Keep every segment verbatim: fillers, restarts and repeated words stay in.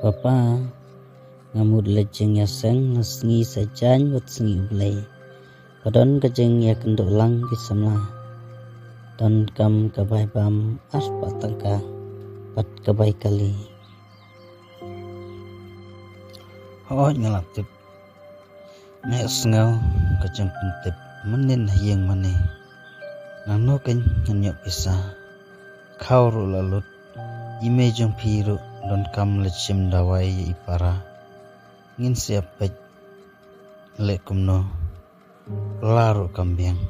Papa, nga mut leit jingïaseng na sngi Saitjaiñ bad sngi U Blei. Ba don ka jingïakynduh lang ki samla. Donkam ka bai bam arphew tyngka bad ka bai kali. Hooid, nga la tip. Nga sngew ka jingpyntip mynnin ha ïing mane. Nangno kein ngan ïoh pisa? Khaw ruh la lut. I mei jong phi ruh donkam leit shim dawai ïa i para. Ngin sa ïa peit leh kumno. Pla ruh kam biang.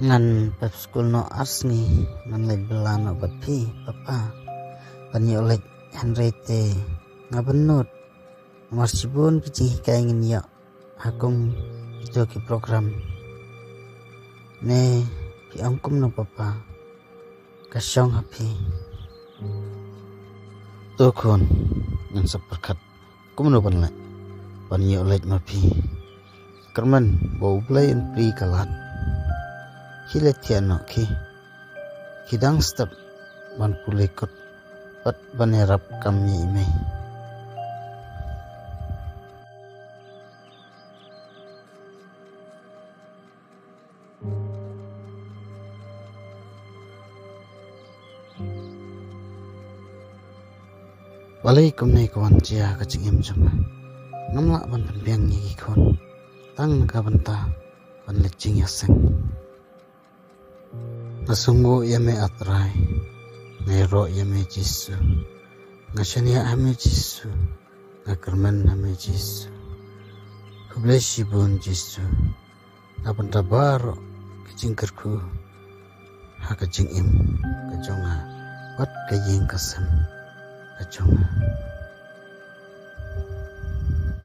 Ngan pep skul noh ar sngi, ngan leit bylla noh bad phi, Papa. Ban ïoh leit hynrei te nga bynnud. Namar shibun ki jinghikai ngin ïoh ha kum kito ki program. Ne phi ong kumno, Papa? Ka shong ha phi. To khun, ngan sa pyrkhat kumno ban leh ban ïoh leit ma phi. Kyrmen ba U Blei un plie ka lad. Khie leit thiah noh khie. Khie dang step ban pule kut bad ban ïarap kam ïa i mei. Balei kumne ka wan jia ka jingim jong nga? Ngam lah ban pynbiang ïa ki khun tang na ka bynta ban leit jingïaseng. Nga sngewnguh ïa me, A Trai. Nga ïaroh ïa me, Jisu. Nga shaniah ha me, Jisu. Nga kyrmen ha me, Jisu. Khublei shibun, Jisu, na bynta baroh ki jingkyrkhu ha ka jingim ka jong nga bad ka ïing ka sem ka jong nga.